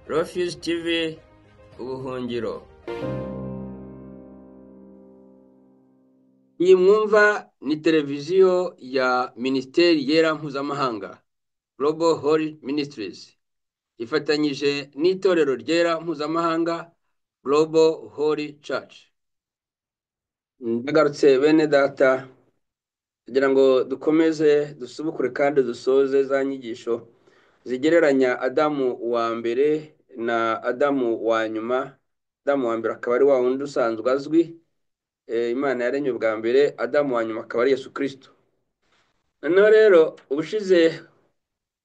Refuge TV ubuhungiro. Iyi mwumva ni televiziyo ya Minisiteri Yera Mpuzamahanga Global Holy Ministries ifatanyije n'itorero ryera mpuzamahanga Global Holy Church. Ndagarutse bene data kugira ngo dukomeze dusubukure kandi dusoze za nyigisho zigereranya Adamu wa mbere na Adamu wa nyuma. Adamu wa mbere akaba ari wa wundi usanzwe azwi, Imana yaremye bwa mbere. Adamu wa nyuma akaba ari Yesu Kristo. Noneho rero ubushize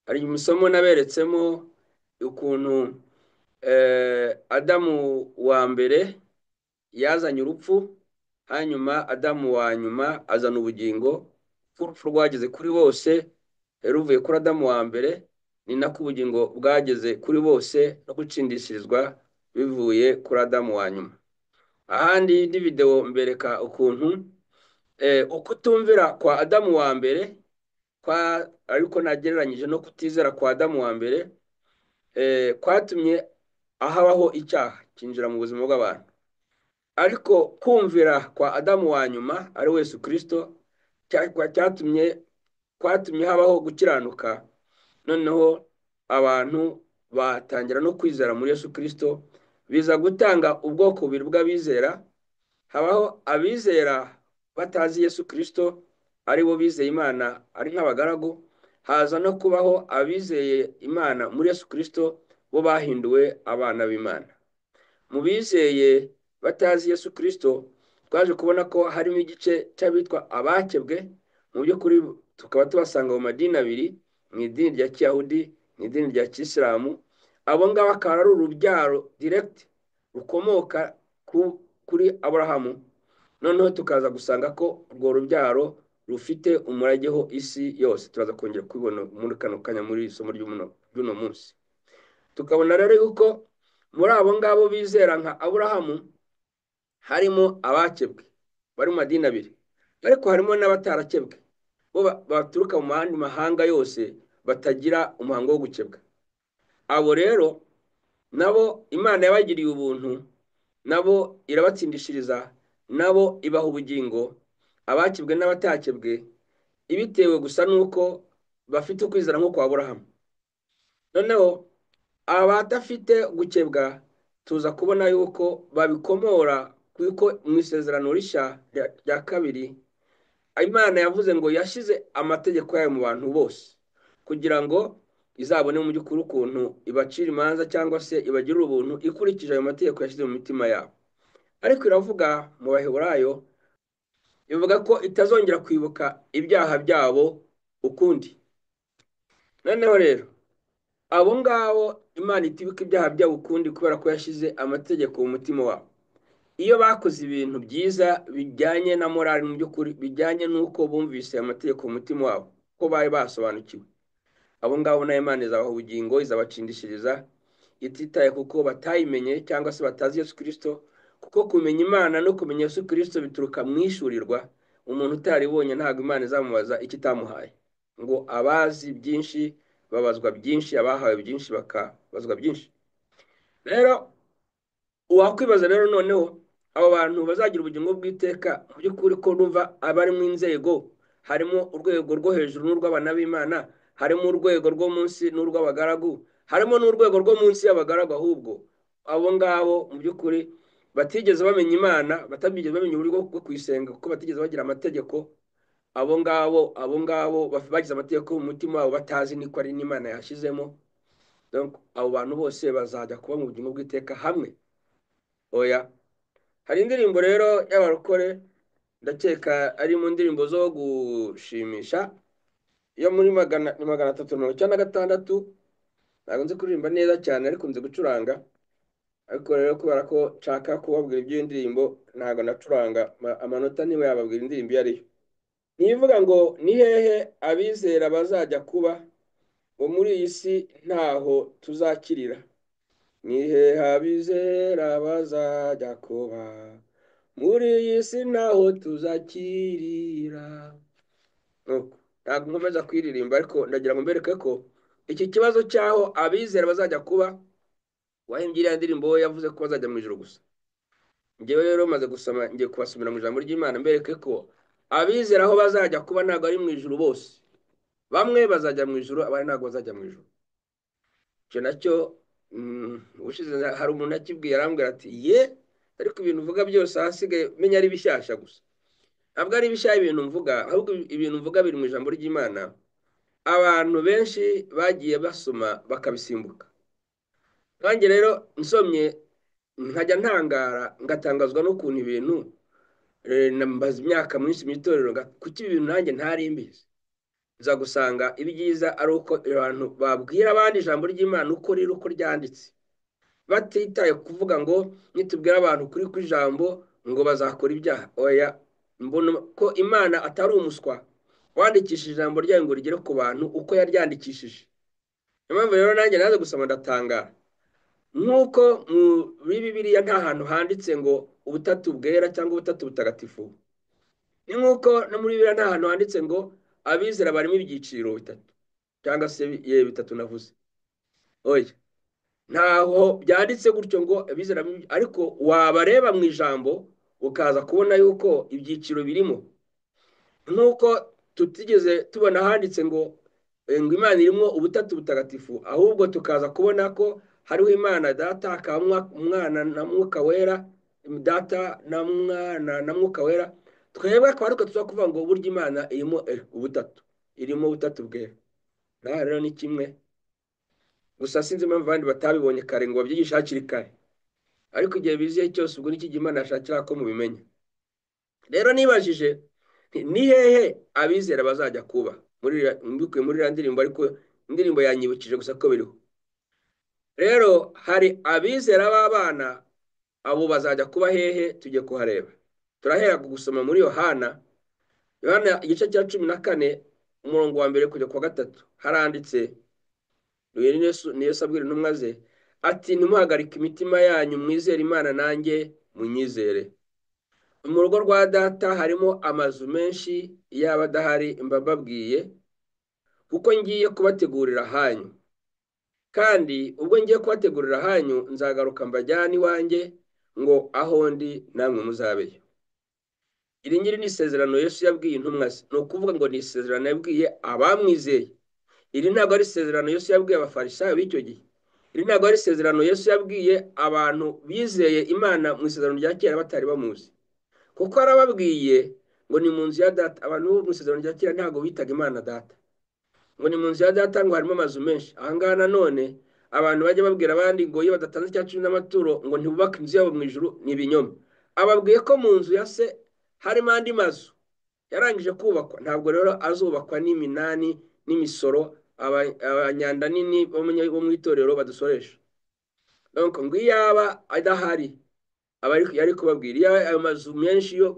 hari isomo naberetsemo ukuntu Adamu wa mbere yazanye urupfu, hanyuma Adamu wa nyuma azana ubugingo. Urupfu rwageze kuri bose ruvuye kuri Adamu wa mbere, ni nako ubugingo bwageze kuri bose no gutsindishirizwa bivuye kuri Adamu wa nyuma. Ahandi indi video mbereka ukuntu ukutumvira kwa Adamu wa mbere kwa ariko nagereranyije no kutizera kwa Adamu wa mbere kwatumye ahabaho icyaha kinjira mu buzima bw'abantu. Ariko kumvira kwa Adamu wa nyuma ari we Yesu Kristo kwatumye habaho gukiranuka, noneho abantu batangira no kwizera muri Yesu Kristo, biza gutanga ubwoko bubiri bw'abizera. Habaho abizera batazi Yesu Kristo ari bo bizeye Imana ari nk'abagaragu, haza no kubaho abizeye Imana muri Yesu Kristo bo bahinduwe abana b'Imana. Mu bizeye batazi Yesu Kristo twaje kubona ko harimo igice cy'abitwa abakebwe, mu by'ukuri tukaba tubasanga mu madini abiri, mu idini rya Kiyahudi n'idini rya Kisilamu. Abo ngabo akaba ari urubyaro direct rukomoka kuri Aburahamu. Noneho tukaza gusanga ko urwo rubyaro rufite umurage ho isi yose. Turaza kongera kubibona muri kano kanya muri isomo ry'uno munsi. Tukabona rero yuko muri abo ngabo bizera nka Aburahamu harimo abakebwe bari mu madini abiri, ariko harimo n'abatarakebwe bo baturuka mu yandi mahanga yose batagira umuhango wo gukebwa. Abo rero nabo Imana yabagiriye ubuntu, nabo irabatsindishiriza, nabo ibaha ubugingo, abakebwe n'abatakebwe, ibitewe gusa nuko bafite ukwizera nko kwa Aburahamu. Noneho abadafite gukebwa tuza kubona yuko babikomora kuko mu isezerano rishya rya kabiri Imana yavuze ngo yashyize amategeko yayo mu bantu bose kugira ngo izabone mu by'ukuri ukuntu ibacira imanza cyangwa se ibagirira ubuntu ikurikije ayo mategeko yashyize mu mitima yabo. Ariko iravuga mu Baheburayo, ivuga ko itazongera kwibuka ibyaha byabo ukundi. Noneho rero abo ngabo Imana itibuka ibyaha byabo ukundi kubera ko yashyize amategeko mu mutima wabo. Iyo bakoze ibintu byiza bijyanye na morali mu by'ukuri, bijyanye n'uko bumvise amategeko mu mutima wabo, ko bari basobanukiwe, abo ngabo nayo Imana izabaha ubugingo, izabatsindishiriza ititaye kuko batayimenye cyangwa se batazi Yesu Kristo, kuko kumenya Imana no kumenya Yesu Kristo bituruka mu ishurirwa. Umuntu utaribonye ntabwo Imana izamubaza icyo itamuhaye. Ngo abazi byinshi babazwa byinshi, abahawe byinshi bakabazwa byinshi. Rero uwakwibaza rero noneho abo bantu bazagira ubugingo bw'iteka mu by'ukuri ko numva abari mu nzego, harimo urwego rwo hejuru n'urw'abana b'Imana, harimo urwego rwo munsi n'urw'abagaragu, harimo n'urwego rwo munsi y'abagaragu. Ahubwo abo ngabo mu by'ukuri batigeze bamenya Imana, batigeze bamenya uburyo bwo kuyisenga kuko batigeze bagira amategeko, abo ngabo bagize amategeko mu mutima wabo batazi niko ari n'Imana yashyizemo. Donc abo bantu bose bazajya kuba mu bugingo bw'iteka hamwe. Oya, hari indirimbo rero y'abarokore, ndakeka ari mu ndirimbo zo gushimisha yo muri 396. Ntabwo nzi kuririmba neza cyane ariko nzi gucuranga. Ariko rero kubera ko nshaka kubabwira iby'iyo ndirimbo ntabwo nacuranga amanota, niba yababwira indirimbo iyo ariyo. Nivuga ngo ni hehe abizera bazajya kuba, ngo muri iyi si ntaho tuzakirira. Ni hehe abizera bazajya kuba, muri iyi si ntaho tuzakirira. Ntabwo nkomeza kuyiririmba, ariko ndagira ngo mbereke ko iki kibazo cy'aho abizera bazajya kuba Uwahimbye iriya ndirimbo we yavuze ko bazajya mu ijuru gusa. Njyewe rero maze gusoma, ngiye kubasomera mu ijambo ry'Imana mbereke ko abizera aho bazajya kuba ntabwo ari mu ijuru bose. Bamwe bazajya mu ijuru, abandi ntabwo bazajya mu ijuru. Icyo nacyo ubushize hari umuntu akibwiye arambwira ati ye, ariko ibintu uvuga byose ahasigaye menya ari bishyashya gusa. Ntabwo ari bishya ibintu mvuga, ahubwo ibintu mvuga biri mu ijambo ry'Imana. Abantu benshi bagiye basoma bakabisimbuka. Nanjye rero nsomye nkajya ntangara, ngatangazwa n'ukuntu ibintu mbaza imyaka myinshi mu itorero, kuki ibi bintu nanjye ntari mbizi. Nza gusanga ibyiza ari uko abantu babwira abandi ijambo ry'Imana uko riri, uko ryanditse, batitaye kuvuga ngo nitubwira abantu kuri kw'ijambo ngo bazakora ibyaha. Oya, mbona ko Imana atari umuswa wandikishije ijambo ryayo ngo rigere ku bantu uko yaryandikishije. Niyo mpamvu rero nanjye naze gusoma ndatangara. Nk'uko muri Bibiliya nta hantu handitse ngo ubutatu bwera cyangwa ubutatu butagatifu, ni nk'uko no muri Bibiliya nta hantu handitse ngo abizera barimo ibyiciro bitatu cyangwa se bitatu navuze. Oya, ntaho byanditse gutyo ngo abizera, ariko wabareba mu ijambo ukaza kubona yuko ibyiciro birimo. Nk'uko tutigeze tubona handitse ngo Imana irimo ubutatu butagatifu, ahubwo tukaza kubona ko hariho Imana Data, hakaba Umwana na Mwuka Wera, Data na Mwana na Mwuka Wera. Twebwe akaba ariko tuza kuvuga ngo burya Imana irimo ubutatu, irimo ubutatu bwera. Naha rero ni kimwe gusa, sinzi impamvu abandi batabibonye kare ngo babyigishe hakiri kare, ariko igihe biziye cyose ubwo n'iki gihe Imana yashakira ko mubimenya. Rero nibajije ni hehe abizera bazajya kuba mbikuye muri iriya ndirimbo, ariko indirimbo yanyibukije gusa ko biriho. Rero hari abizera b'abana, abo bazajya kuba hehe? Tujye kuhareba. Turahera gusoma muri Yohana, Yohana igice cya 14 umurongo wa 1 kujya ku wa 3, haranditse ni Yesu abwira intumwa ze ati ntimuhagarike imitima yanyu, mwizere Imana nanjye munyizere. Mu rugo rwa Data harimo amazu menshi, iyaba adahari mbababwiye, kuko ngiye kubategurira ahanyu. Kandi ubwo ngiye kubategurira ahanyu, nzagaruka mbajyane iwanjye, ngo aho ndi namwe muzabeyo. Iri ngiri ni isezerano Yesu yabwiye intumwa ze, ni ukuvuga ngo ni isezerano yabwiye abamwizeye. Iri ntabwo ari isezerano Yesu yabwiye abafarisayo b'icyo gihe. Iri ntabwo ari isezerano Yesu yabwiye abantu bizeye Imana mu isezerano rya kera batari bamuzi. Kuko arababwiye ngo ni mu nzu ya Data. Abantu bo mu isezerano rya kera ntabwo bitaga Imana Data. Ngo ni mu nzu ya Data, ngo harimo amazu menshi. Aha ngaha nanone abantu bajya babwira abandi ngo iyo badatanze icya cumi n'amaturo ngo ntibubake inzu yabo mu ijuru, ni ibinyoma. Ababwiye ko mu nzu ya se harimo andi mazu yarangije kubakwa. Ntabwo rero azubakwa n'iminani n'imisoro abanyanda nini bo mu itorero badusoresha. Donc ngo iyaba adahari yari kubabwira, iyo ayo mazu menshi yo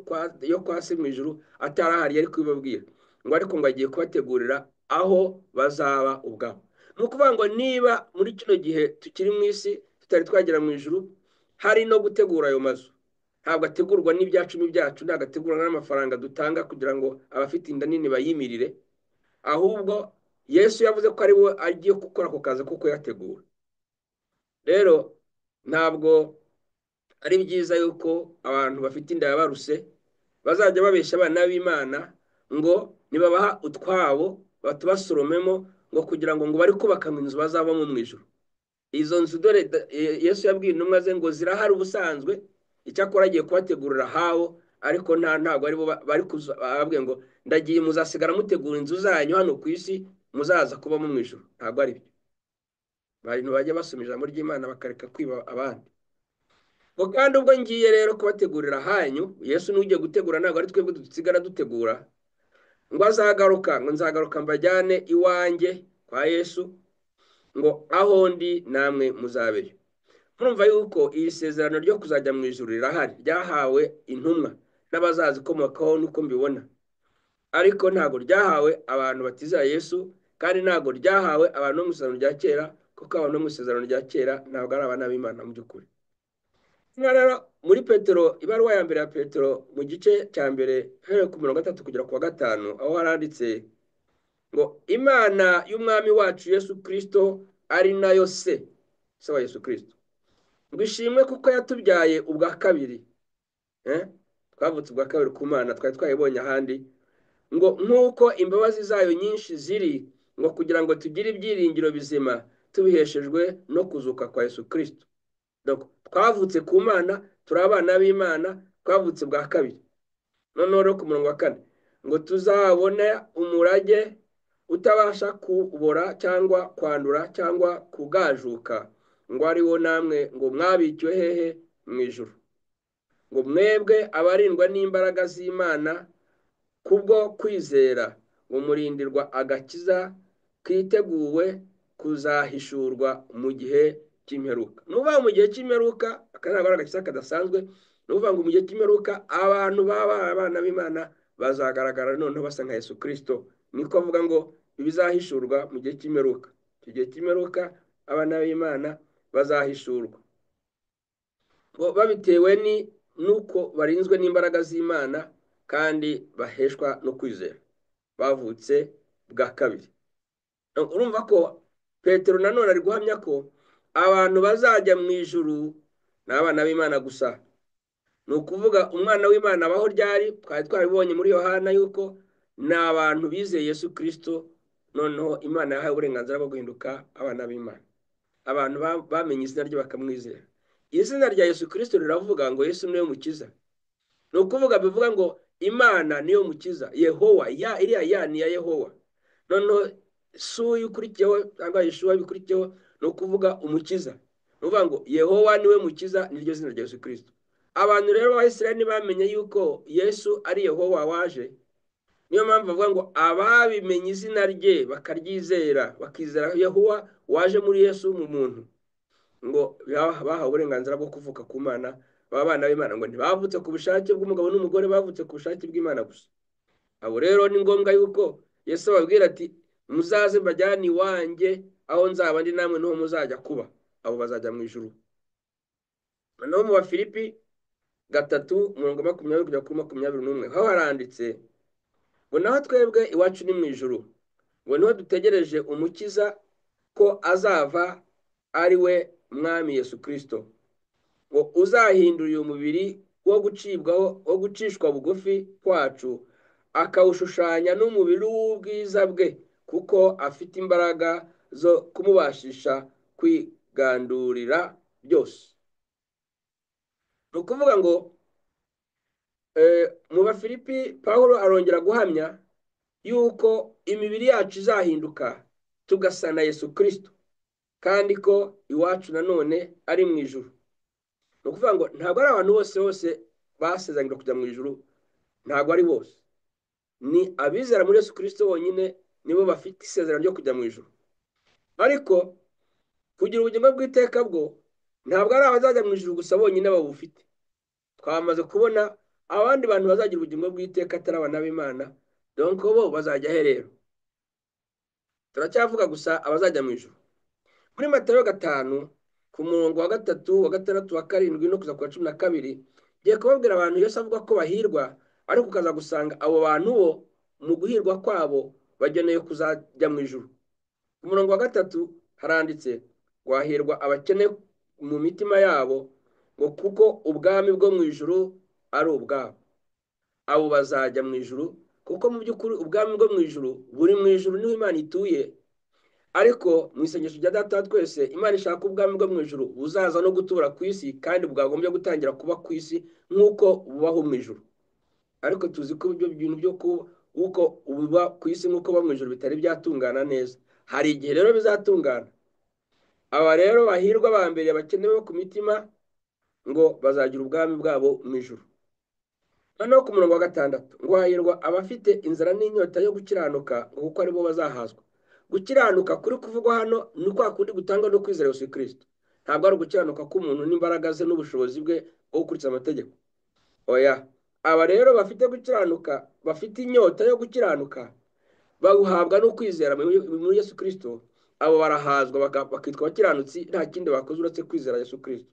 kwa se mu ijuru atarahari yari kubabwira, ngo ariko ngo agiye kubategurira aho bazaba ubwabo. Ni ukuvuga ngo niba muri kino gihe tukiri mu isi tutari twagera mu ijuru, hari no gutegura ayo mazu. Ntabwo ategurwa n'ibya cumi byacu, ntabwo ategurwa n'amafaranga dutanga kugira ngo abafite inda nini bayimirire, ahubwo Yesu yavuze ko ari we agiye gukora ako kazi ko kuyategura. Rero ntabwo ari byiza yuko abantu bafite inda yabaruse bazajya babeshya abana b'Imana ngo nibabaha utwabo batubasoromemo ngo kugira ngo bari kubaka inzu bazabamo mu ijuru. Izo nzu dore Yesu yabwiye intumwa ze ngo zirahari ubusanzwe, icyakora agiye kubategurira hawo, ariko ntabwo ari bo bari bababwiye ngo ndagiye muzasigara mutegura inzu zanyu hano ku isi, muzaza kubamo mu ijuru. Ntabwo ari byo. Abantu bajya basoma ijambo ry'Imana bakareka kwiba abandi. Ngo kandi ubwo ngiye rero kubategurira ahanyu, Yesu n'ugiye gutegura ntabwo ari twebwe dusigara dutegura, ngo azagaruka, ngo nzagaruka mbajyane iwanjye kwa Yesu, ngo aho ndi namwe muzabeyo. Murumva yuko iri sezerano ryo kuzajya mu ijuru rirahari, ryahawe intumwa n'abazazikomokaho nuko mbibona, ariko ntabwo ryahawe abantu batizera Yesu, kandi ntabwo ryahawe abantu bo mu isezerano rya kera, kuko abantu bo mu isezerano rya kera ntabwo ari abana b'Imana mu by'ukuri. Muri Petero, ibaruwa ya mbere ya Petero mu gice cya mbere uhereye ku 3 kugera ku wa 5, aho haranditse ngo Imana y'Umwami wacu Yesu Kristo ari nayo se wa Yesu Kristo, Ngo ishimwe kuko yatubyaye ubwa kabiri. Twavutse ubwa kabiri ku Mana, twari twayibonye ahandi. Ngo nk'uko imbabazi zayo nyinshi ziri, ngo kugira ngo tugire ibyiringiro bizima tubiheshejwe no kuzuka kwa Yesu Kristo. Twavutse ku Mana, turi abana b'Imana, twavutse bwa kabiri. Noneho rero ku murongo wa 4, ngo tuzabone umurage utabasha kubora cyangwa kwandura cyangwa kugajuka, ngo ari wo namwe ngo mwabikiwe hehe? Mu ijuru. Ngo mwebwe abarindwa n'imbaraga z'Imana kubwo kwizera, ngo murindirwa agakiza kiteguwe kuzahishurwa mu gihe cy'imperuka. Ni ukuvuga mu gihe cy'imperuka, aka ntabwo ari agakiza kadasanzwe, ni ukuvuga ngo mu gihe cy'imperuka abantu baba abana b'Imana bazagaragara noneho basa nka Yesu Kristo. Niko avuga ngo ibizahishurwa mu gihe cy'imperuka. Icyo gihe cy'imperuka abana b'Imana bazahishurwa, ngo babitewe nuko barinzwe n'imbaraga z'Imana kandi baheshwa no kwizera, bavutse bwa kabiri. Urumva ko Petero nanone ari guhamya ko abantu bazajya mu ijuru ni abana b'Imana gusa. Ni ukuvuga umwana w'Imana abaho ryari? Twari twarabibonye muri Yohana yuko ni abantu bizeye Yesu Kristo, noneho Imana yahawe uburenganzira bwo guhinduka abana b'Imana. Abantu bamenye izina rye bakamwizera. Izina rya Yesu Kristo riravuga ngo Yesu niwe mukiza. Ni ukuvuga bivuga ngo Imana niyo mukiza, Yehowa, ya iriya ya ni ya Yehowa. Noneho su ukurikiyeho cyangwa Yeshuwa bikurikiyeho ni ukuvuga umukiza. Ni ukuvuga ngo Yehowa niwe mukiza, niryo zina rya Yesu Kristo. Abantu rero b'Abisirayeli ntibamenye yuko Yesu ari Yehowa waje. Niyo mpamvu bavuga ngo ababimenye izina rye bakaryizera, bakizera Yehowa waje muri Yesu mu muntu, ngo bahawe uburenganzira bwo kuvuka ku Mana, baba abana b'Imana. Ngo ntibavutse ku bushake bw'umugabo n'umugore, bavutse ku bushake bw'Imana gusa. Abo rero ni ngombwa yuko Yesu ababwira ati muzaze mbajyane iwanjye, aho nzaba ndi namwe niho muzajya kuba. Abo bazajya mu ijuru. Noneho mu Bafilipi 3 umurongo 20 kugera kuri 21, aho haranditse ngo naho twebwe iwacu ni mu ijuru, ngo niho dutegereje umukiza ko azava ari we Mwami Yesu Kristo, ngo uzahindura uyu mubiri wo gucibwaho, wo gucishwa bugufi kwacu, akawushushanya n'umubiri w'ubwiza bwe, kuko afite imbaraga zo kumubashisha kwigandurira byose. Ni ukuvuga ngo mu Bafilipi Pawulo arongera guhamya yuko imibiri yacu izahinduka tugasa na Yesu Kristo, kandi ko iwacu nanone ari mu ijuru. Ni ukuvuga ngo ntabwo ari abantu bose bose basezeranyijwe kujya mu ijuru, ntabwo ari bose. Ni abizera muri Yesu Kristo bonyine nibo bafite isezerano ryo kujya mu ijuru. Ariko kugira ubugingo bw'iteka bwo ntabwo ari abazajya mu ijuru gusa bonyine babufite. Twamaze kubona abandi bantu bazagira ubugingo bw'iteka atari abana b'Imana, donc bo bazajya he rero? Turacyavuga gusa abazajya mu ijuru. Muri Matayo 5 ku murongo wa 3, wa 6, wa 7 no kuza ku wa 12, ngiye kubabwira abantu Yesu avuga ko bahirwa, ariko ukaza gusanga abo bantu bo mu guhirwa kwabo bagenewe kuzajya mu ijuru. Ku murongo wa 3 haranditse ngo hahirwa abakene mu mitima yabo, ngo kuko ubwami bwo mu ijuru ari ubwabo. Abo bazajya mu ijuru, kuko mu by'ukuri ubwami bwo mu ijuru buri mu ijuru, niho Imana ituye. Ariko mu isengesho rya Data wa twese, Imana ishaka ubwami bwo mu ijuru buzaza no gutura ku isi, kandi bwagombye gutangira kuba ku isi nk'uko bubaho mu ijuru. Ariko tuzi ko ibyo bintu byo uko buba ku isi nk'uko buba mu ijuru bitari byatungana neza. Hari igihe rero bizatungana. Aba rero bahirwa ba mbere abakene bo ku mitima, ngo bazagira ubwami bwabo mu ijuru. Noneho ku murongo wa 6, ngo hahirwa abafite inzara n'inyota yo gukiranuka, ngo kuko aribo bazahazwa. Gukiranuka kuri kuvugwa hano ni kwa kundi gutangwa no kwizera Yesu Kristo. Ntabwo ari ugukiranuka k'umuntu n'imbaraga ze n'ubushobozi bwe bwo gukurikiza amategeko. Oya, aba rero bafite gukiranuka, bafite inyota yo gukiranuka, baguhabwa no kwizera muri Yesu Kristo. Abo barahazwa bakitwa abakiranutsi, nta kindi bakoze uretse kwizera Yesu Kristo.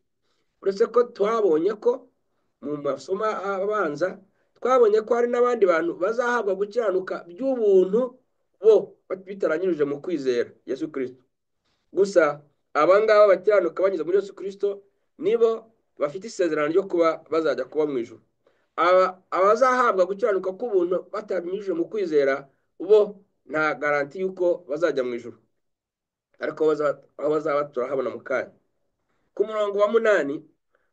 Uretse ko twabonye ko mu masomo abanza twabonye ko hari n'abandi bantu bazahabwa gukiranuka by'ubuntu bo bitaranyujije mu kwizera Yesu Kristo. Gusa aba ngaba bakiranuka banyuze muri Yesu Kristo Nibo bafite isezerano ryo kuba bazajya kuba mu ijuru. Abazahabwa gukiranuka k'ubuntu batabinyujije mu kwizera, bo nta garanti y'uko bazajya mu ijuru, ariko aho bazaba turahabona mu kanya. Ku murongo wa 8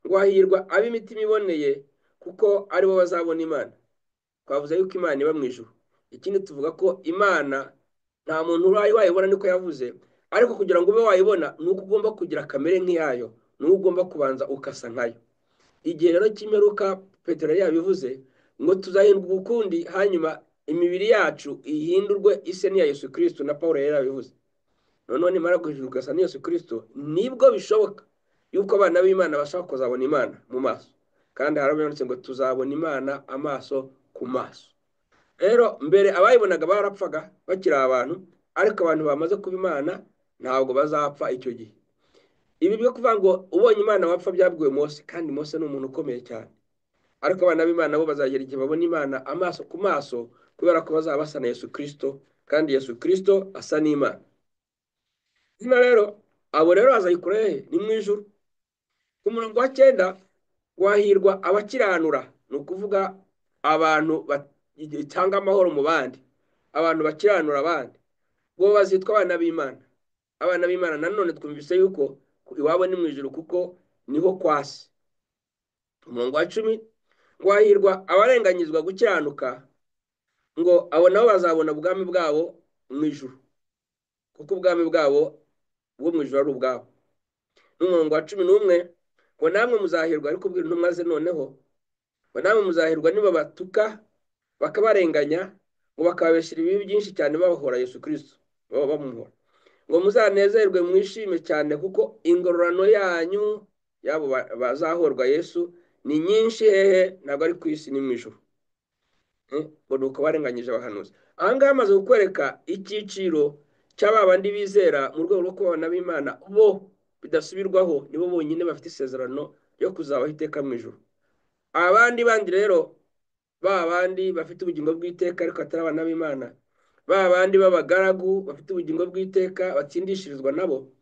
ngo hahirwa ab'imitima iboneye, kuko aribo bazabona Imana. Twavuze yuko Imana iba mu ijuru. Ikindi tuvuga ko Imana nta muntu wayibona, niko yavuze, ariko kugira ngo ube wayibona ni uko ugomba kugira kamere nk'iyayo, ni uko ugomba kubanza ukasa nkayo. Igihe rero cy'imperuka Petero yari yabivuze ngo tuzahindurwa ukundi, hanyuma imibiri yacu ihindurwe ise n'iya Yesu Kristo, na Paulo yari yabivuze. Noneho nimara guhindurwa ugasa n'iya Yesu Kristo, nibwo bishoboka yuko abana b'Imana bashaka kuzabona Imana mu maso. Kandi harabonetse ngo tuzabona Imana amaso ku maso. Rero mbere abayibonaga barapfaga bakiri abantu, ariko abantu bamaze kuba Imana ntabwo bazapfa icyo gihe. Ibi byo kuvuga ngo ubonye Imana wapfa byabwiwe Mose, kandi Mose ni umuntu ukomeye cyane. Ariko abana b'Imana bo bazagera igihe babona Imana amaso ku maso, kubera ko bazaba basa na Yesu Kristo, kandi Yesu Kristo asa n'Imana. Hano rero abo rero bazayikura hehe? Ni mu ijuru. Ku murongo wa 9 wahirwa abakiranura, ni ukuvuga abantu batanga amahoro mu bandi, abantu bakiranura abandi, bo bazitwa abana b'Imana. Abana b'Imana nanone twumvise yuko iwabo ni mu ijuru, kuko niho kwasi. Umurongo wa 10 ngo hahirwa abarenganyizwa gukiranuka, ngo abo nabo bazabona ubwami bwabo mu ijuru, kuko ubwami bwabo bwo mu ijuru ari ubwabo. N'umurongo wa 11 ngo namwe muzahirwa, ariko ubwira intumwa ze noneho, ngo namwe muzahirwa nibabatuka bakabarenganya, ngo bakababeshyira ibibi byinshi cyane babahora Yesu Kristo, baba bamuhora, ngo muzanezerwe mwishime cyane, kuko ingororano yanyu yabo bazahorwa Yesu ni nyinshi. Hehe? Ntabwo ari ku isi, ni mu ijuru. Ngo nuko barenganyije abahanuzi. Aha ngaha amaze kukwereka icyiciro cy'aba bandi bizera mu rwego rwo kuba abana b'Imana, bo bidasubirwaho nibo bonyine bafite isezerano ryo kuzabaho iteka mu ijuru. Abandi bandi rero, ba bandi bafite ubugingo bw'iteka ariko atari abana b'Imana, ba bandi b'abagaragu bafite ubugingo bw'iteka batsindishirizwa nabo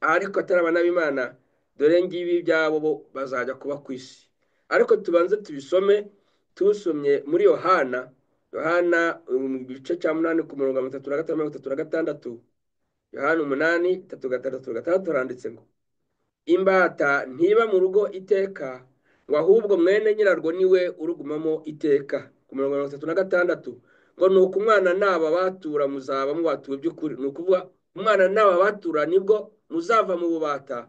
ariko atari abana b'Imana, dore ngibi byabo bo bazajya kuba ku isi. Ariko tubanze tubisome, tusomye muri Yohana, Yohana mu gice cya 8 ku murongo wa 35 36, Yohana 8 3 6 handitse ngo imbata ntiba mu rugo iteka, ngo ahubwo mwene nyirarwo niwe urugumamo iteka. Ku murongo wa 36 ngo nuko umwana naba batura muzaba mubatuwe by'ukuri. Ni ukuvuga umwana naba batura nibwo muzava mu bubata,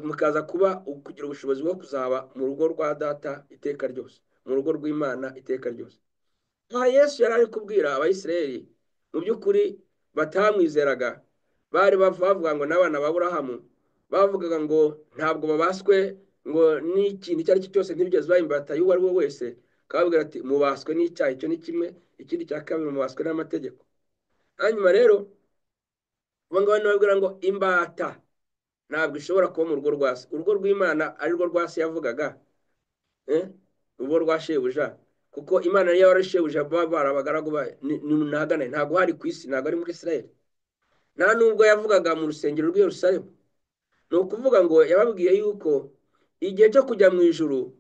mukaza kuba kugira ubushobozi bwo kuzaba mu rugo rwa data iteka ryose, mu rugo rw'Imana iteka ryose. Aha Yesu yari ari kubwira Abayisiraheli mu by'ukuri batamwizeraga, bari bavuga ngo n'abana ba Aburahamu, bavugaga ngo ntabwo babaswe ngo n'ikintu icyo ari cyo cyose, ntibigeze bayimbata y'uwo ari we wese. Akababwira ati mubaswe n'icyaha, icyo ni kimwe, ikindi cya kabiri mubaswe n'amategeko. Hanyuma rero abo ngabo bababwira ngo imbata ntabwo ishobora kuba mu rugo rwa se. Urugo rw'Imana ari rwo rwa se yavugaga, urugo rwa shebuja, kuko Imana niyo yari shebuja, baba bari abagaragu bayo. Ntagane, ntabwo hari ku isi, ntabwo ari muri Israel, nta nubwo yavugaga mu rusengero rw'i Yerusalemu. Ni ukuvuga ngo yababwiye yuko igihe cyo kujya mu ijuru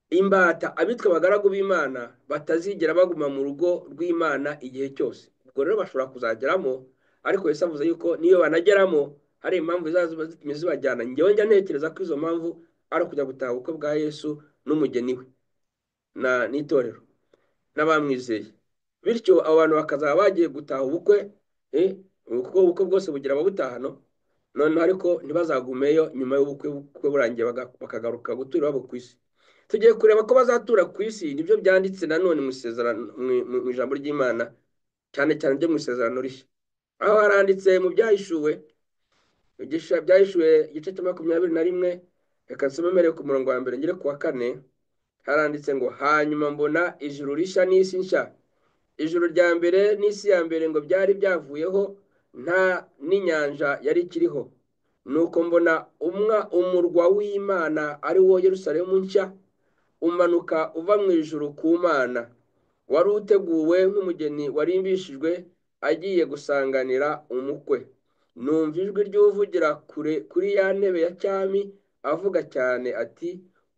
imbata abitwa abagaragu b'Imana batazigera baguma mu rugo rw'Imana igihe cyose. Ubwo rero bashobora kuzageramo, ariko Yesu avuze yuko niyo banageramo hari impamvu zizazitumye zibajyana. Njyewe njya ntekereza ko izo mpamvu ari ukujya gutaha ubukwe bwa Yesu n'umugeni we n'itorero n'abamwizeye. Bityo abo bantu bakazaba bagiye gutaha ubukwe, kuko ubukwe bwose bugira ababutahano. Noneho ariko ntibazagumeyo nyuma y'ubukwe burangiye bakagaruka gutura iwabo ku isi. Tugiye kureba ko bazatura ku isi, nibyo byanditse nanone mu isezerano, mu ijambo ry'Imana, cyane cyane ryo mu isezerano rishya. Aho haranditse mu byahishuwe, byahishuwe igice cya 21, reka nsome mbere ku murongo wa 1 ngere ku wa 4, haranditse ngo hanyuma mbona ijuru rishya n'isi nshya. Ijuru rya mbere n'isi ya mbere ngo byari byavuyeho, nta n'inyanja yari ikiriho. Nuko mbona umurwa w'Imana ari wo Yerusalemu nshya, umanuka uva mu ijuru ku Mana, wari uteguwe nk'umugeni warimbishijwe agiye gusanganira umukwe. Numva ijwi ry'uvugira kure kuri ya ntebe ya cyami avuga cyane ati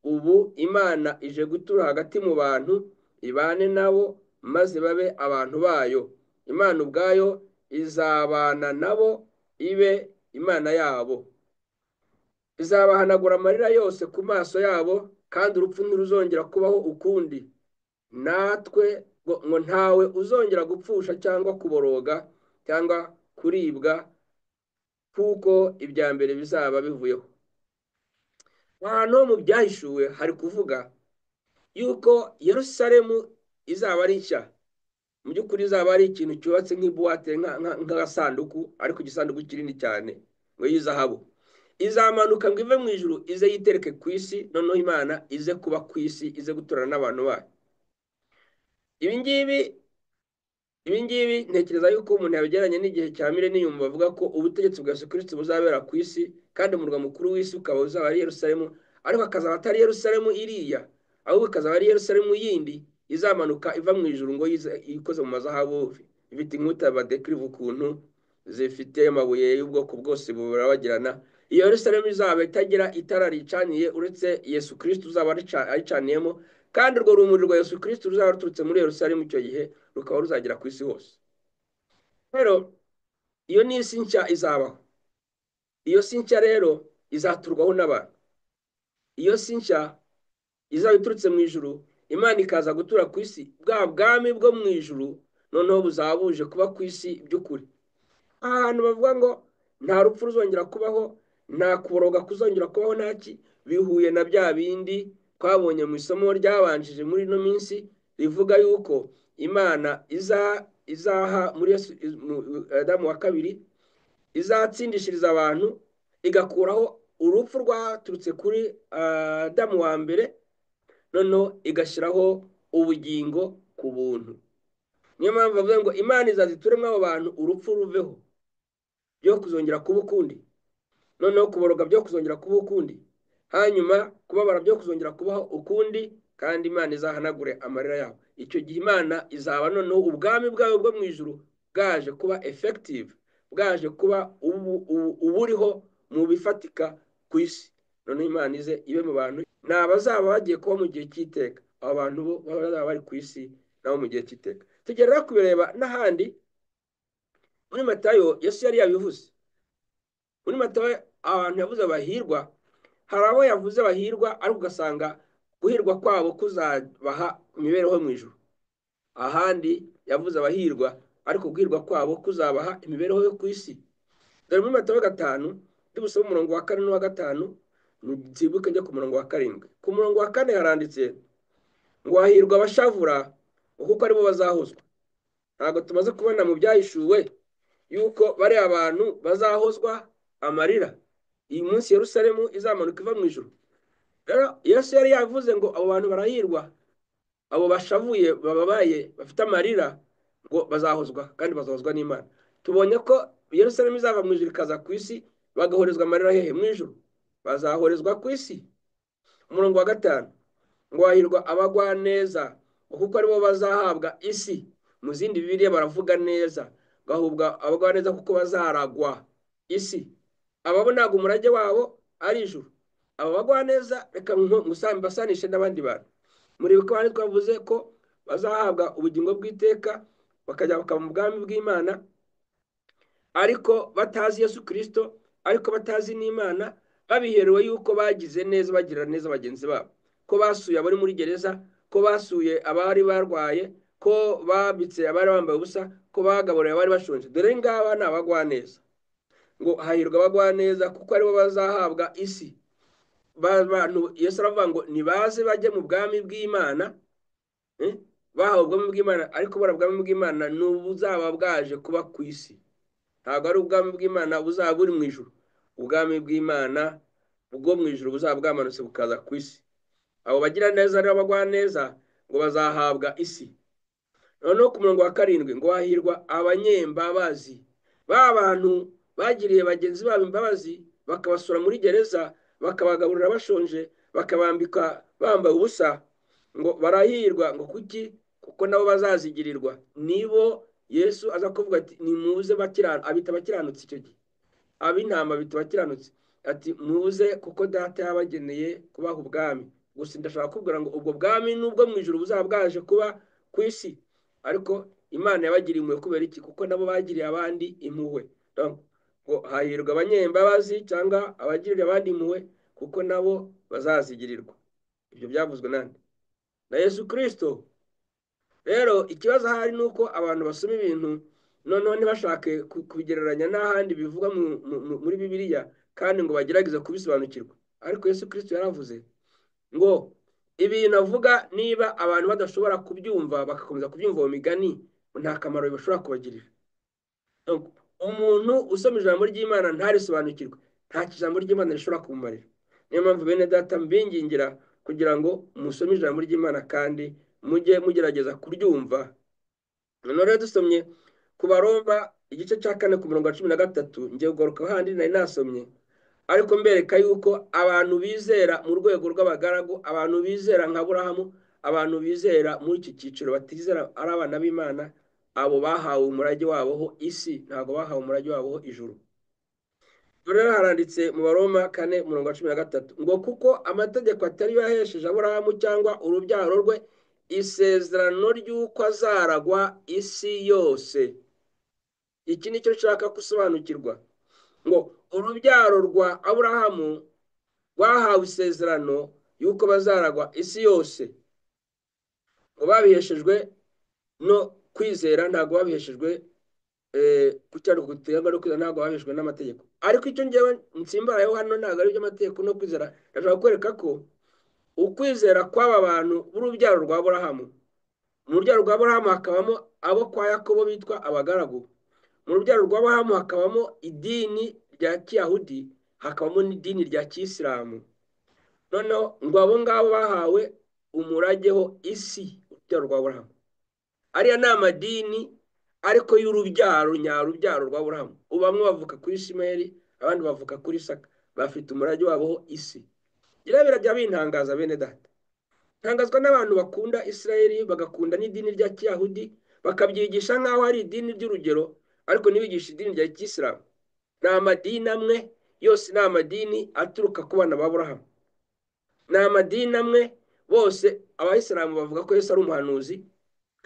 ubu Imana ije gutura hagati mu bantu, ibane nabo maze babe abantu bayo. Imana ubwayo izabana nabo, ibe Imana yabo. Izabahanagura amarira yose ku maso yabo, kandi urupfu ntiruzongera kubaho ukundi. Natwe ngo ntawe uzongera gupfusha cyangwa kuboroga cyangwa kuribwa, kuko ibya mbere bizaba bivuyeho. Ahantu mu byahishuwe hari kuvuga yuko Yerusalemu izaba ari nshya. Mu by'ukuri izaba ari ikintu cyubatse nk'ibuwate, nk'agasanduku, ariko igisanduku kinini cyane ngo y'izahabu. Izamanuka ngo ive mu ijuru, ize yitereke ku isi, noneho Imana ize kuba ku isi, ize guturana n'abantu bayo. Ibi ngibi ntekereza yuko umuntu yabigereranya n'igihe cya mileniyumu, bavuga ko ubutegetsi bwa Yesu Kristo buzabera ku isi, kandi umurwa mukuru w'isi ukaba uzaba ari Yerusalemu, ariko akazaba atari Yerusalemu iriya, ahubwo ikazaba ari Yerusalemu yindi izamanuka iva mu ijuru, ngo ikoze mu mazahabu, ifite inkuta badekiriva ukuntu zifite amabuye y'ubwoko bwose burabagirana. Iyo Yerusalemu izaba itagira itara ricaniye uretse Yesu Kristo uzaba aricaniyemo, kandi urwo rumuri rwa Yesu Kristo ruzaba ruturutse muri Yerusalemu icyo gihe rukaba ruzagera ku isi hose. Rero iyo ni isi nshya izabaho. Iyo si nshya rero izaturwaho n'abantu. Iyo si nshya izaba iturutse mu ijuru, Imana ikaza gutura ku isi, bwa bwami bwo mu ijuru noneho buzaba buje kuba ku isi by'ukuri. Ahantu bavuga ngo nta rupfu ruzongera kubaho, nta kuboroga kuzongera kubaho, ntaki, bihuye na bya bindi twabonye mu isomo ryabanjije muri ino minsi, rivuga yuko Imana izaha muri Adamu wa kabiri, izatsindishiriza abantu, igakuraho urupfu rwaturutse kuri Adamu wa mbere, noneho igashyiraho ubugingo ku buntu. Niyo mpamvu bavuga ngo Imana izazituremo abo bantu, urupfu ruveho byo kuzongera kuba ukundi, noneho kuboroga byo kuzongera kuba ukundi, hanyuma kubabara byo kuzongera kubaho ukundi, kandi Imana izahanagure amarira yabo. Icyo gihe Imana izaba noneho ubwami bwayo bwo mu ijuru bwaje kuba effective, bwaje kuba uburiho mu bifatika ku isi. Noneho Imana ize ibe mu bantu, ni abazaba bagiye kuba mu gihe cy'iteka. Abo bantu bo bazaba bari ku isi nabo mu gihe cy'iteka. Tugera kubireba n'ahandi muri Matayo, Yesu yari yabivuze. Muri Matayo abantu yavuze bahirwa, hari abo yavuze bahirwa ariko ugasanga guhirwa kwabo kuzabaha imibereho mu ijuru. Ahandi yavuze abahirwa ariko guhirwa kwabo kuzabaha imibereho yo ku isi. Dore muri Matayo 5 ndibusome umurongo wa 4 n'uwa 5, nzibuke njye ku murongo wa 7. Ku murongo wa 4 haranditse ngo hahirwa abashavura kuko aribo bazahozwa. Ntabwo tumaze kubona mu byahishuwe yuko bari abantu bazahozwa amarira. Iyi munsi Yerusalemu izamanuka iva mu ijuru. Rero Yesu yari yavuze ngo abo bantu barahirwa, abo bashavuye bababaye bafite amarira, ngo bazahozwa kandi bazahozwa n'Imana. Tubonye ko Yerusalemu izava mu ijuru ikaza ku isi, bagahorezwa amarira hehe? Mu ijuru. Bazahorezwa ku isi. Umurongo wa 5 ngo hahirwa abagwa neza kuko aribo bazahabwa isi. Mu zindi Bibiliya baravuga neza, gahubwa abagwa neza kuko bazaragwa isi. Ababo ntabwo umurage wabo ari ijuru. Abo bagwa neza reka mbasanishe n'abandi bantu. Muri bikaba twavuze ko bazahabwa ubugingo bw'iteka, bakajya bakaba mu bwami bw'Imana, ariko batazi Yesu Kristo, ariko batazi n'Imana, babiherewe yuko bagize neza, bagirira neza bagenzi babo, ko basuye abari muri gereza, ko basuye abari barwaye, ko babitse abari bambaye ubusa, ko bagaburiye abari bashonje. Dore ngaba ni abagwa neza. Ngo hahirwa abagwa neza kuko aribo bazahabwa isi. Bantu Yesu aravuga ngo nibaze bajye mu bwami bw'Imana, bahawe ubwami bw'Imana, ariko bora bwami bw'Imana n'ubuzaba bwaje kuba ku isi. Ntabwo ari ubwami bw'Imana buzaba buri mu ijuru. Ubwami bw'Imana bwo mu ijuru buzaba bwamanutse bukaza ku isi. Abo bagira neza rero abagwa neza ngo bazahabwa isi. Noneho ku murongo wa 7 ngo hahirwa abanyembabazi, ba bantu bagiriye bagenzi babo imbabazi, bakabasura muri gereza, bakabagaburira bashonje, bakabambika bambaye ubusa, ngo barahirwa. Ngo kuki? Kuko nabo bazazigirirwa. Nibo Yesu aza kuvuga ati nimuze abita abakiranutsi. Icyo gihe ab'intama bita abakiranutsi. Ati muze kuko data yabageneye kubaha ubwami. Gusa ndashaka kubwira ngo ubwo bwami nubwo mu ijuru buzaba bwaje kuba ku isi, ariko Imana yabagiriye impuhwe kubera iki? Kuko nabo bagiriye abandi impuhwe. Ngo hahirwa abanyembabazi cyangwa abagirira abandi impuhwe, kuko nabo bazazigirirwa. Ibyo byavuzwe nande? Na Yesu Kristo. Rero ikibazo ahari ni uko abantu basoma ibintu noneho ntibashake kubigereranya n'ahandi bivugwa muri Bibiliya, kandi ngo bagerageze kubisobanukirwa. Ariko Yesu Kristo yaravuze ngo ibintu avuga niba abantu badashobora kubyumva bagakomeza kubyumva mu migani, nta kamaro bashobora kubagirira. Umuntu usoma ijambo ry'Imana ntarisobanukirwe, nta ijambo ry'Imana rishobora kumumarira. Niyo mpamvu bene data mbingingira kugira ngo musome ijambo ry'Imana kandi mujye mugerageza kuryumva. Noneho rero dusomye ku Baroma igice cya 4 ku murongo wa 13, ngiye kugaruka handi nari nasomye, ariko mbereka yuko abantu bizera mu rwego rw'abagaragu, abantu bizera nka Aburahamu, abantu bizera muri iki cyiciro batizera ari abana b'Imana, abo bahawe umurage wabo ho isi, ntabwo bahawe umurage wabo ho ijuru. Rero haranditse mu Baroma 4 umurongo wa 13 ngo kuko amategeko atari yahesheje Aburahamu cyangwa urubyaro rwe isezerano ry'uko azaragwa isi yose. Iki nicyo nshaka gusobanukirwa, ngo urubyaro rwa Aburahamu rwahawe isezerano y'uko bazaragwa isi yose, ngo babiheshejwe no kwizera, ntabwo babiheshejwe ntabwo babiheshejwe n'amategeko. Ariko icyo ngewe nsimbarayeho hano ntabwo ari iby'amategeko no kwizera. Ndashaka kwereka ko ukwizera kw'aba bantu b'urubyaro rwa Aburahamu, mu rubyaro rwa Aburahamu hakabamo abo kwa Yakobo bitwa abagaragu, mu rubyaro rwa Aburahamu hakabamo idini rya Kiyahudi, hakabamo n'idini rya Kiyisilamu. Noneho ngo abo ngabo bahawe umurage ho isi, urubyaro rwa Aburahamu. Ariya ni amadini ariko y'urubyaro nyarubyaro rwa Aburahamu. Ubu bamwe bavuka kuri Ishimayeli, abandi bavuka kuri Isaka, bafite umurage wabo ho isi. Birajya bintangaza bene data. Ntangazwa n'abantu bakunda Isirayeli, bagakunda n'idini rya Kiyahudi, bakabyigisha nk'aho ari idini ry'urugero, ariko ntibigisha idini rya Kiyisilamu. Ni amadini amwe yose, ni amadini aturuka ku bana ba Aburahamu. Ni amadini amwe bose. Abayisilamu bavuga ko Yesu ari umuhanuzi,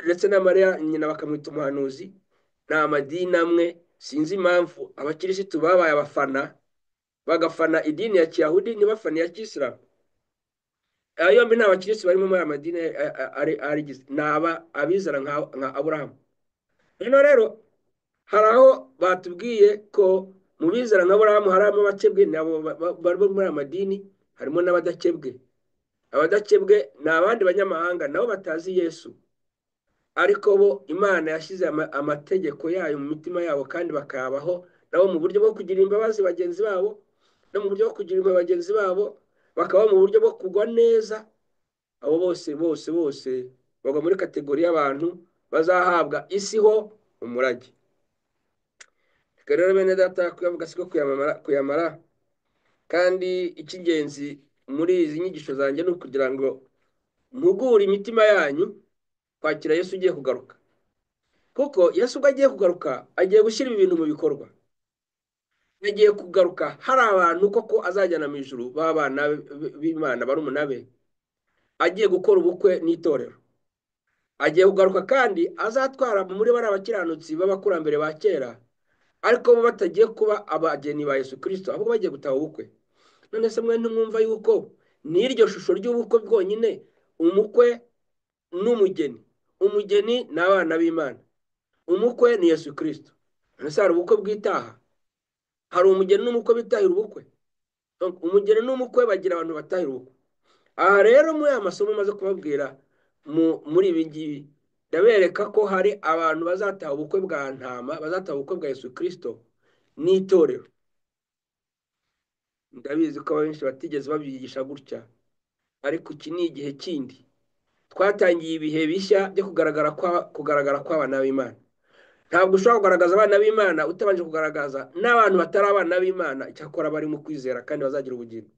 ndetse na Mariya nyina bakamwita umuhanuzi. Ni amadini amwe. Sinzi impamvu abakirisitu babaye abafana, bagafana idini ya Kiyahudi ntibafane iya Kiyisilamu. Aya yombi ni abakirisitu barimo muri aya madini arigize, ni aba abizera nka Aburahamu. Noneho rero hari aho batubwiye ko mu bizera nka Aburahamu harimo abakebwe, nabo bari muri aya madini, harimo n'abadakebwe. Abadakebwe ni abandi banyamahanga nabo batazi Yesu, ariko bo Imana yashyize amategeko yayo mu mitima yabo, kandi bakayabaho nabo mu buryo bwo kugira imbabazi bagenzi babo, no mu buryo bwo kugira imbabazi bagenzi babo, bakaba mu buryo bwo kugwa neza. Abo bose bose bose bagwa muri kategori y'abantu bazahabwa isi ho umurage. Reka rero bene data kuyavuga siko kuyamara, kandi icy'ingenzi muri izi nyigisho zanjye ni ukugira ngo mpugure imitima yanyu kwakira Yesu ugiye kugaruka. Kuko Yesu ubwo agiye kugaruka, agiye gushyira ibintu mu bikorwa. Agiye kugaruka hari abantu koko azajyana mu ijuru b'abana b'Imana barumuna be, agiye gukora ubukwe n'itorero. Agiye kugaruka kandi azatwara muri bari abakiranutsi b'abakurambere ba kera, ariko bo batagiye kuba abageni ba Yesu Kristo, ahubwo bagiye gutaha ubukwe. None se mwe ntimwumva yuko n'iryo shusho ry'ubukwe bwonyine, umukwe n'umugeni, umugeni ni abana b'Imana, umukwe ni Yesu Kristo. None se hari ubukwe bw'itaha? Hari umugeni n'umukwe bitahira ubukwe? Umugeni n'umukwe bagira abantu batahira ubukwe. Aha rero muri aya masomo maze kubabwira muri ibi ngibi, ndabereka ko hari abantu bazataha ubukwe bwa ntama, bazataha ubukwe bwa Yesu Kristo n'itorero. Ndabizi ko abenshi batigeze babyigisha gutya, ariko iki ni igihe kindi twatangiye ibihe bishya byo kugaragara kw'abana b'Imana. Ntabwo ushobora kugaragaza abana b'Imana utabanje kugaragaza n'abantu batari abana b'Imana, icyakora bari mu kwizera kandi bazagira ubugingo.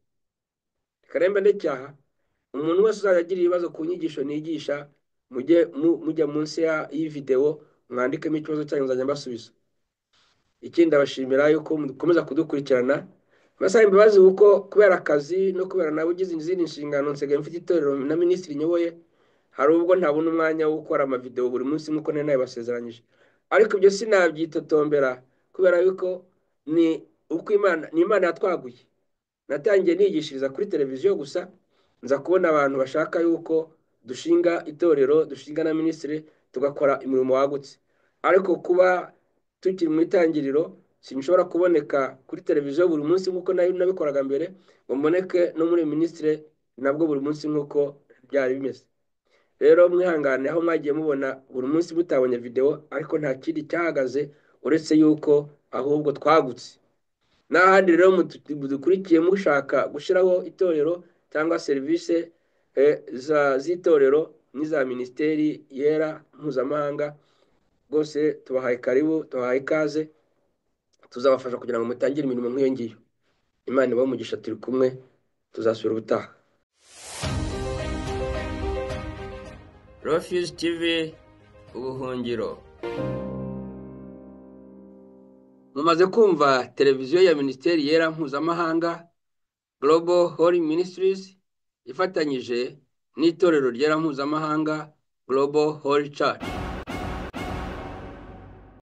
Reka rero mbe ndecyaha, umuntu wese uzajya agira ibibazo ku nyigisho nigisha, mujye munsi y'iyi videwo mwandikemo ikibazo cyanyu, nzajya mbasubiza. Ikindi ndabashimira yuko mukomeza kudukurikirana. Mbasaba imbabazi kuko kubera akazi no kubera nawe ugize izindi nshingano, nsigaye mfite itorero na minisitiri nyoboye, hari ubwo ntabona umwanya wo gukora amavideo buri munsi nk'uko nari nabibasezeranyije. Ariko ibyo sinabyitotombera kubera yuko ni uko Imana, ni Imana yatwaguye. Natangiye nigishiriza kuri televiziyo gusa, nza kubona abantu bashaka yuko dushinga itorero, dushinga na minisitiri, tugakora imirimo wagutse. Ariko kuba tukiri mu itangiriro, sinshobora kuboneka kuri televiziyo buri munsi nk'uko nabikoraga mbere, ngo mboneke no muri minisitiri nabwo buri munsi nk'uko byari bimeze. Rero mwihangane aho mwagiye mubona buri munsi mutabonye video, ariko nta kindi cyahagaze uretse yuko ahubwo twagutse. N'ahandi rero mudukurikiye mushaka gushyiraho itorero cyangwa serivisi z'itorero n'iza minisiteri yera mpuzamahanga, rwose tubahaye karibu, tubahaye ikaze, tuzabafasha kugira ngo mutangire imirimo nk'iyo ngiyo. Imana ibahe umugisha, turi kumwe, tuzasubira ubutaha. Refuge TV, ubuhungiro. Mumaze kumva televiziyo ya Minisiteri Yera Mpuzamahanga Global Holy Ministries ifatanyije n'itorero ryera mpuzamahanga Global Holy Church.